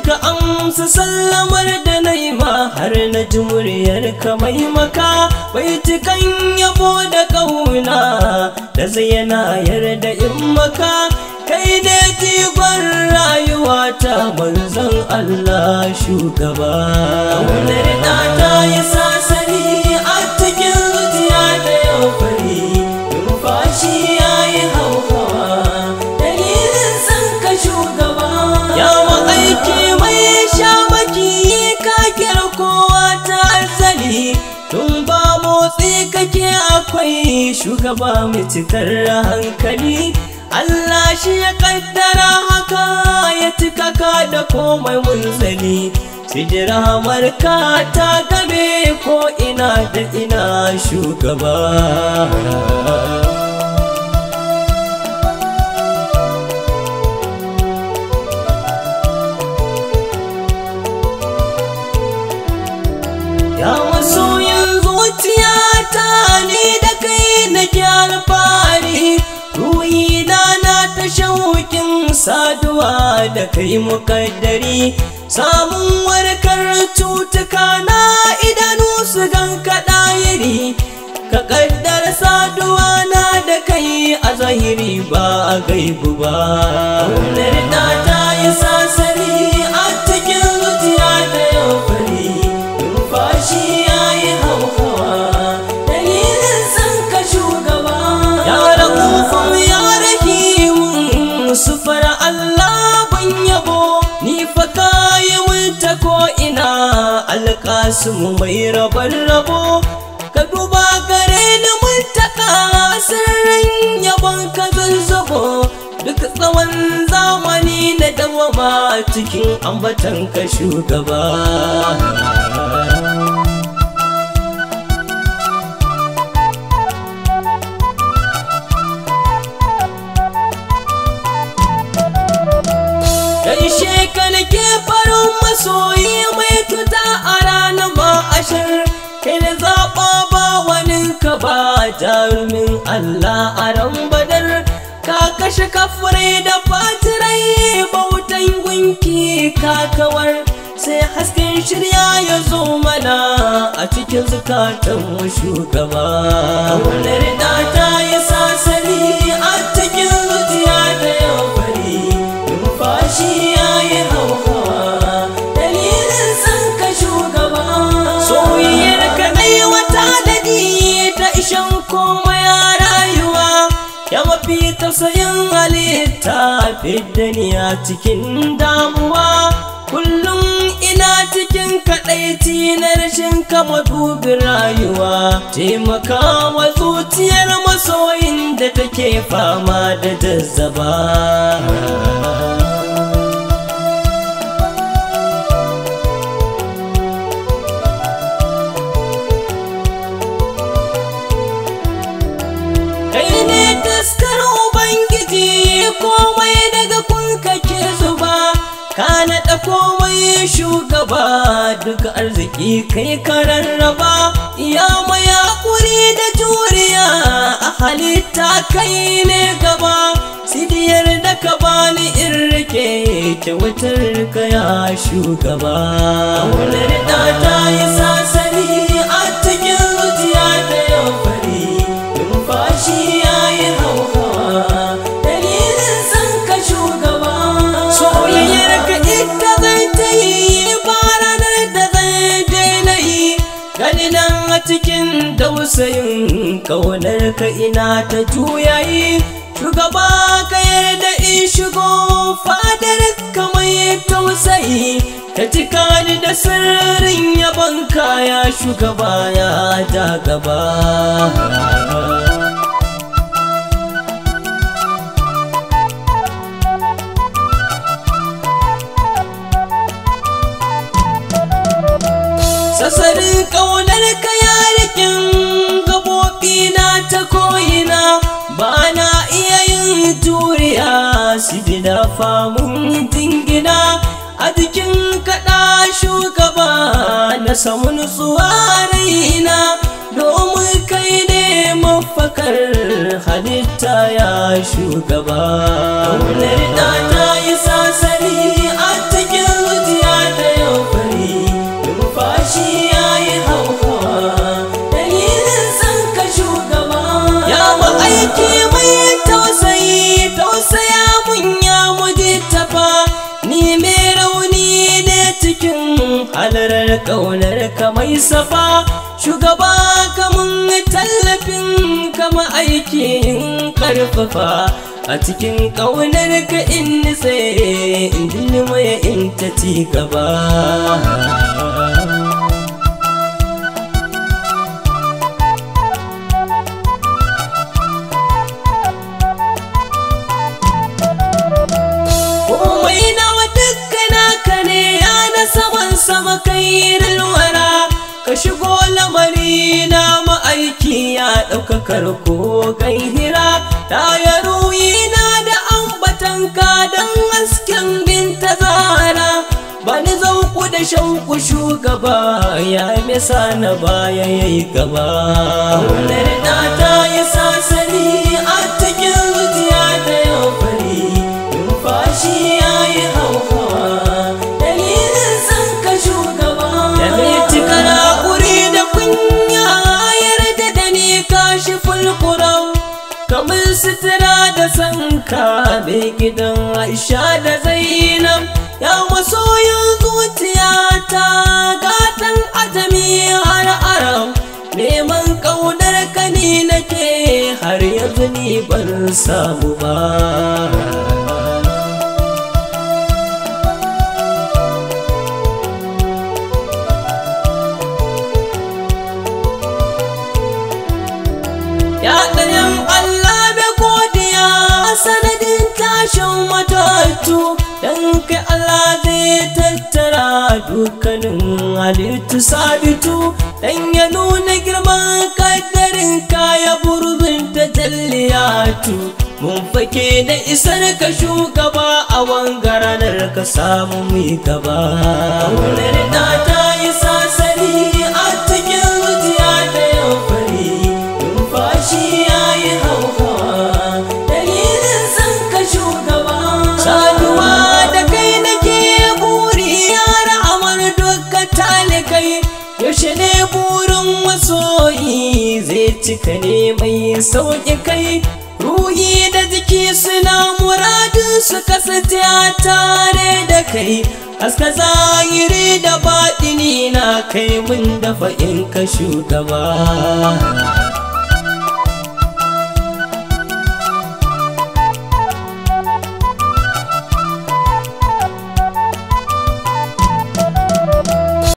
Ka amsa sallamar da na yi ma har na ji muryar ka mai maka. Baitukan yabo da ƙauna da zayyana yarda in maka. Kai ne jigon rayuwa ta manzon Allah shugaba. Ƙaunar da ta yi sasani a cikin zuciya ta yau fari, numfashi ya yi hauhawa dalilin san ka shugaba. Ya ma'aiki mai shamaki ka kira kowa ta arzali, tun ba motsi kake akwai shugaba mai cikar hankali. Allah shi ya kaddara haka ya cika ka da komai munzali. Sidira marka ta game ko ina da ina shugaba. Ya masoyin zuciyata ni da kai nake alfahari, ruhina na ta shauƙin saduwa da kai muƙaddari. Samun warkar cutuka na idanu su ganka ɗayiri, ka ƙaddara saduwa na da kai a zahiri ba a gaibu ba. Ƙaunar da ta yi sasani a cikin zuciya ta yau fari, numfashi ya yi hauhawa dalilin san ka shugaba. Ya ra'ufun ya rahimun sufar Allah ban yabo, ni fa kayi wunta ko ina alƙasimu mai rabon rabo. Ka duba gare ni muntaka sirrin yabon ka zuzzubo, duk tsawon zamani na dawama cikin ambatan ka shugaba. Gaishe ka nake farin masoyi mai tuta a ranar ba ashir, kai na zaɓa ba wani ka ba jarumin Allah a ran badar. Ka kashe kafirai da fatirai bautan gunki ka kawar, sai hasken shirya ya zo mana a cikin zukatanmu shugaba. Ƙaunar da ta yi sasani a cikin zuciya ta yau fari, numfashi ya yi hauhawa dalilin san ka shugaba. Soyayyar ka na yi wata dadi ta ishan komai a rayuwa, ya mafi tausayin halitta fidda ni a cikin damuwa. Kullum ina cikin kaɗaici na rashin kama dubin rayuwa, taimaka wa zuciyar masoyin da take fama da jazzaba. Kai ne taskar Ubangiji komai daga kun kake zuba, ka naɗa komai shugaba duk arziki kai ka rarraba. Ya mai haƙuri da juriya a halitta kai ne gaba, sidiyar da ka bani in rike kyautar ka ya shugaba. Ƙaunar da ta yi sasani a cikin zuciya ta yau fari, numfashi ya yi hauhawa dalilin san ka shugaba. Soyayyar ka ita zai ta yi ba ranar da zai daina yi, gani nan a cikin dausayin ƙaunar ka ina ta juyayi. Shugaba ka yarda in shigo fadar ka mai tausayi, ka cika ni da sirrin yabon kaya shugaba ya ja gaba. Sasarin ƙaunar ka ya rikin gabobi na ta ko'ina, ba na iya yin juriya sidina famun jingina. A jikin kaɗa shugaba na samu nutsuwa raina, domin kai ne mafakar halitta ya shugaba. Ƙaunar da ta yi sasani a cikin zuciya ƙaunar ka mai safa. Shugaba kamun tallafin kama aikin karfafa, a cikin ƙaunar ka in nitse in dilmaya in ta ci gaba. Komai nawa dukkana ka ne ya na saman sama kai wara, ka shigo lamari na ma'aiki ya ɗaukakar kogan hira. Ta ya ruyi na da ambatanka don hasken binta zara, bani zauku da shauku shugaba ya mesa na baya yayi gaba. Kaunar da ta yi sasani a cikin zuciya ta yau fari, numfashi ya yi hauhawa dalilin san ka shugaba. Da mai cikar haƙuri da kunya yarda da ni kashi fulkuran, kamar sutura da sanka mai gidan Aisha da Zainab. Ya masoyin zuciyata gatan ajami har aram, neman ƙaunar ka ni nake har yanzu ni ban samu ba. Ya ɗayan Allah da godiya sanadin tashin matattu, don kai Allah zai tattara dukkanin halittu sabitu, dan ya nuna girman kaddarin kaya burbin tajalliyatu. Mun fake da isar ka shugaba a wangaranar ka samu mu gaba. Kaunar da ta yi sasani a cikin zuciya ta yau fari, numfashi ya yi hauhawa dalilin san ka shugaba. Saduwa da kai nake buri ya ra'amar dukkan talikai, yaushe ne burin masoyi zai cika ne mai sauƙi kai. Ruhi da jiki suna muradin su kasance a tare da kai, haska zahiri da baɗini na kai mun dafa in ka shugaba.